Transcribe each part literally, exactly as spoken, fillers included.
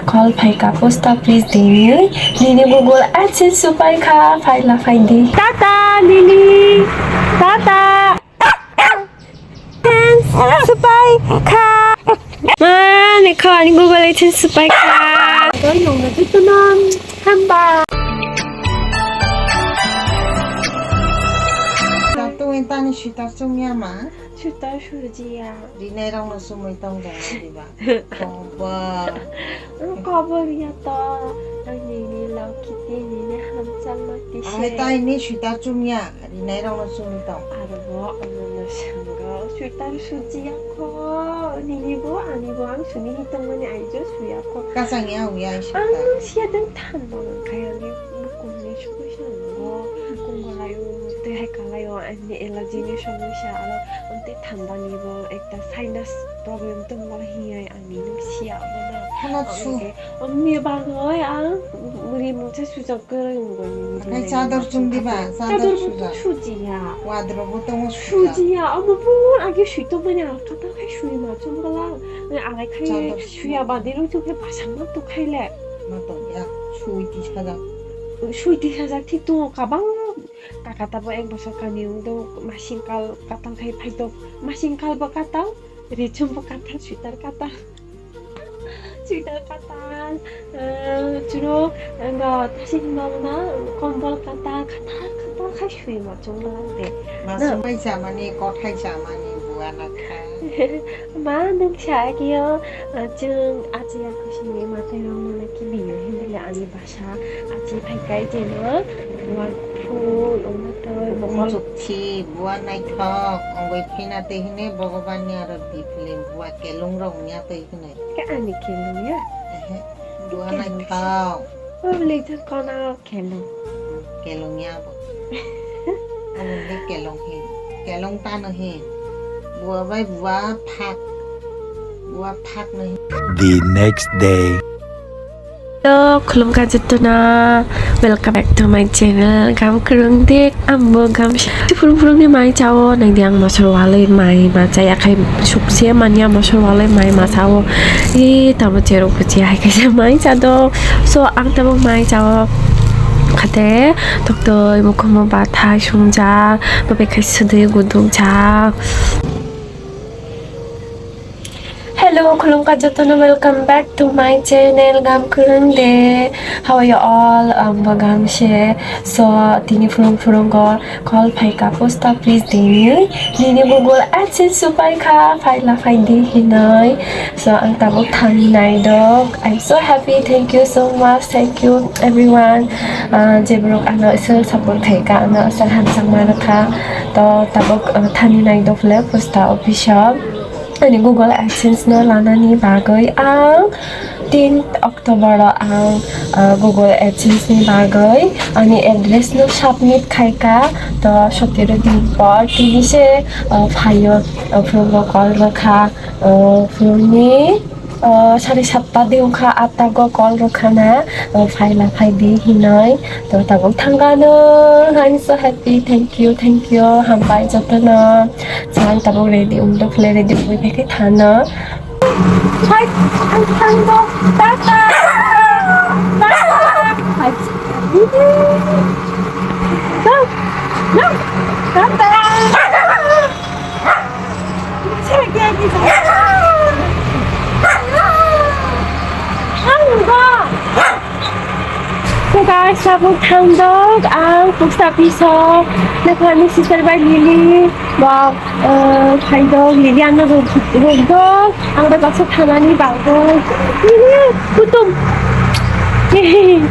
Call phaikha post office dini, nini Google AdSense supaikha, phaila phaidi. Tata, Lily! Tata! AdSense supaikha! Ma, nekho ani Google AdSense supaikha. Doi nongno jotono hamba. Tatu entani sita sumya ma? Sita sujiya. Rinai rok no sumui tong jang diba. Tongba. Ang kobor ya to. Ang nini lok kiti nini hamchang ma tise. Ai tai ni sita chumya. Rinai rok no sumui tong. Aro bo ano no sango. Sita sujiya ko. Nini bo ani bo ang suni hitong mani ai jo suya ko. Kasang ya uya sita. Ang siya deng than bo nang kaya ni bukung ni sukui sango. Bukung bo layo te hai kalayo ani allergy ni somosya aro ang te thanda ni bo ekta sinus problem tong bo hiya. Ani nung sia obo na. Hana su. Omo ni bagwi ang rimung se sujak kwrwi wngwi. Akai chador chum diba, chador sujak. Sujiya. Wadro bo tongo sujak. Sujiya, omo bo agi sui tong mani ang kata khai sui ma chum gala. Alai khai suya badi rung chum khai basang ma tu khai le. Ma tong ya, sui ti sajak. Sui ti sajak thik tongo kabang. Kaka tabo ek bosor kani wng do, masing kal katal khai phai do, masing kal bo katal, richum bo katal, sweater katal. Sweater katal, eh, chwrwk, eh, bo thasik nokna, kombol katal, katal, katal khai sui ma chwng lang de. Ma sumai chamani, kothai chamani, buana kha. Ma nung sa kio, ah, chwng achi ya khosini matai rok mano kibiyo hindile ani basa achi phai kai jeno, buan phul, omatoi, mokol. Chukchi, buan naithok, ongoi phina tei hine Bhagwan ni aro di film, buan kelong rok nya tei hine. Ke ani kelong ya? Ehe, buan naithok. Public jang kono. Kelong. Kelong ya bo. Abo de kelong he. Kelong tano he. Bua bai bua phak. Bua phak no he. The next day. Hello, khulumkha jotono. Welcome back to my channel, Gam Kwrwng Dik. Ambo gam si-, phurung phurung ni mai chao. Nang di ang mosor walai mai ma chaya khai sukse manya mosor walai mai ma chao. E tamo cherok buchi hai kaisa mai cha do. So, ang tabuk mai chao khate, toktoi, mukhumo bathai sungjak, babai khai sudui guduk jak. Hello, khulumkha jotono, welcome back to my channel, Gam Kwrwng De. How are you all? Ang bo gam se. So, tini phurung phurung go. Call phaikha post office dini, nini Google AdSense supaikha, phaila phaidi hinoi. So, ang tabuk thani naidok. I'm so happy. Thank you so much. Thank you everyone. Ah, je borok ano aswk support khaikha, ano aswk hamjakma rwkha. To tabuk, ah, thani naidok le post office o. Ani Google AdSense no lanani bagwi ang tin October o ang, ah, Google AdSense ni bagwi ani address no submit khaikha. To sotero din por tini se, ah, phaio, ah, phone bo call rwkha, ah, phone ni, ah, sari satta de wngkha, atta go call rwkha na, ah, phaila phaidi hinoi. To tabuk thangkha no, I'm so happy, thank you, thank you, hambai jotono. Chang tabuk ready, umdok le ready ungwi phai khe thano. Hai, ang thangbo, tata, tata. Hai, no, no, tata. Ang ba. So guys, tabuk thangdok ang post office o. Naphani sister bai Lily bo, eh, phaidok, Lily ano rwk-, rwkdok. Ang bai baksa thanani bagwi. Lily, kutum.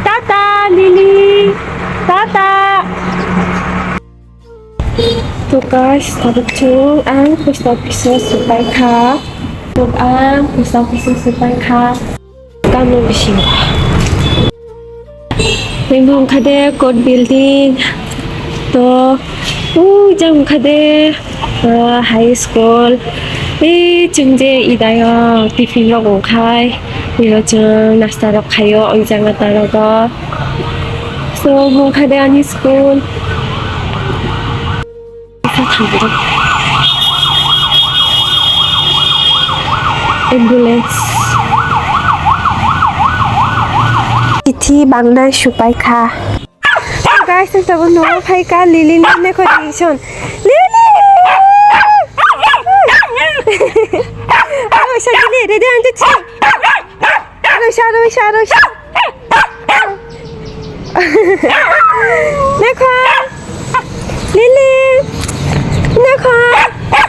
Tata, Lily. Tata. To guys, tabuk chwng ang post office o swpai kha. Tabuk ang post office o swpai kha. Tamo bisingo. Tei bo wngkha de court building. To, ui jang wngkha de, uh, high school. Tei chwng je idai o tiffin rok wngkhai. Iro chwng nasta rok khaio, o jaga ta rogo. So, bo wngkha de ani school. Ambulance. Ti bangnai supai kha. Guys, ang tabuk nogo phai kha, Lily ni ne kho reaction. Lily! Aro sa Lily, ready ang je chi. Aro sa, aro sa, aro sa. Nekho. Lily. Nekho.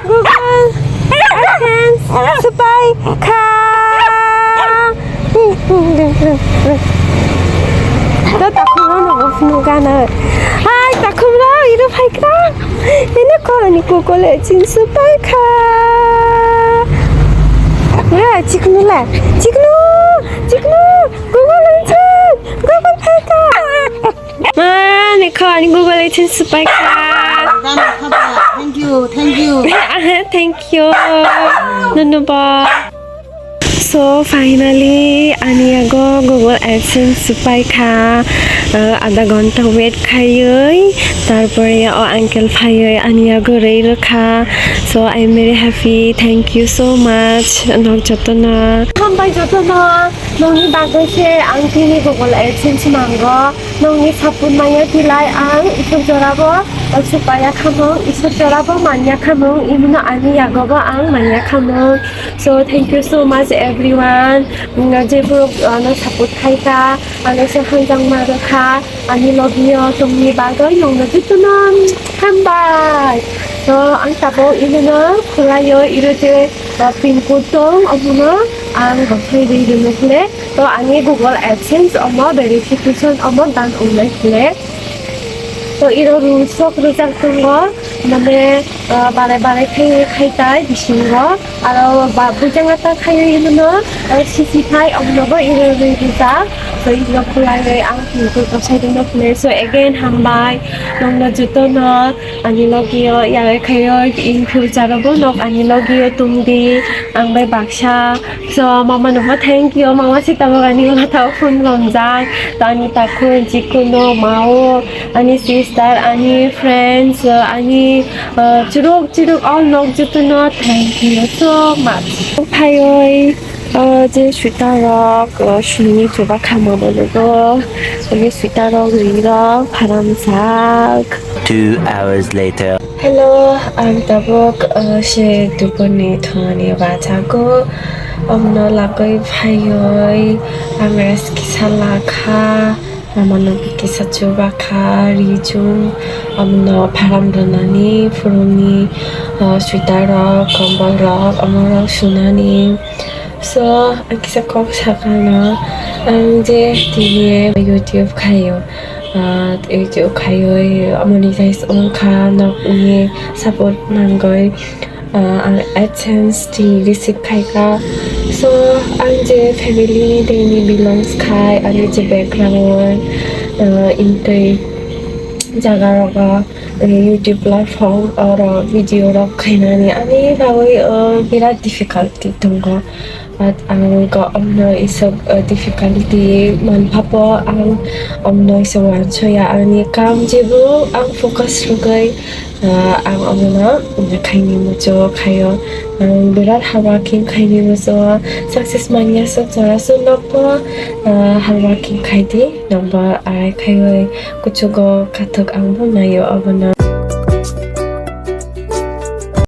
Google AdSense supai kha. To takhumrok no phunuk gana. Hai takhumrok iro phai kha. Ino kho ani Google AdSense supai kha. Ra chiknu la. Chiknu. Chiknu. Google AdSense. Google phai kha. Ma, nekho ani Google AdSense supai kha. Thank you, thank you. Thank you. Dhonnobad. So finally ani yago Google AdSense supai kha. Uh, adha ghonta wait khaiwi, tarpore o uncle phaiwi ani yago rei rwkha. So I'm very happy. Thank you so much. Nok jotono. Hambai jotono. Nokni bagwi se ang tini Google AdSense mango. Nokni support manya tilai ang isuk jorabo supaya khamung, isuk jorabo manya khamung, imino ani yagobo ang manya khamung. So thank you so much everyone. Jebro ano support khaika, ano se hanjang ma rwkha, ani lobby o tongni bagwi nokno jotono hambai. So ang tabuk imino khwlaio iro je pin code tong omono ang gosai rwi rwno khle. To ani Google AdSense omo verification omo done wngnai khle. To iro rules rok rijak tongo, mane, ah, barai barai khai khai tai bisingo. Aro ba bujang ata khai hino, ah, sisi khai omono bo iro rwi rijak. To iro khulai ang pintu to sai rwno khle. So again hambai nokno jotono. Ani logio, ya khayo in future bo nok ani logio tungdi, ang bai baksa. So mama no thank you, mama si tabuk ani mata phone lomjak, to ani takhun, jikunu, mao, ani sister, ani friends, ani, uh, churuk churuk all nok jotono thank you so much. Phaioi. O je sweater rok, o sini chuba kha mama nogo. O je sweater rok ri rok pharam sak. Two hours later. Hello, ang tabuk, o, se dukun ni thani bachago. Omno lagoi phaioi, ang rest kisa lakha. Mama no kisa chuba kha, ri chung. Omno pharam rwnani, phuruni, o, sweater rok, kombol rok, omo rok sunani. So, ang kisa kok sakano, ang je tini YouTube khaio, ah, YouTube khaioi monetize wngkha, nokni support nangoi, ah, ang AdSense tini receive khaikha. So, ang je family ni daily belongs khai, ani je background, ah, intwi jaga rogo. YouTube platform oro video rok khainani ani bagwi, uh, birat difficulty tongo. But ang go omno isok, uh, difficulty manphapo ang omno isok wansoya ani kam jebu ang focus rwgwi, uh, ang omono khaini muchungo khaio. Ang birat hardworking khaini muchungo success manya sok jora sok nokbo, uh, hardworking khaidi nokbo arai khaiwi. Kuchugo kathok ang bo naio obono.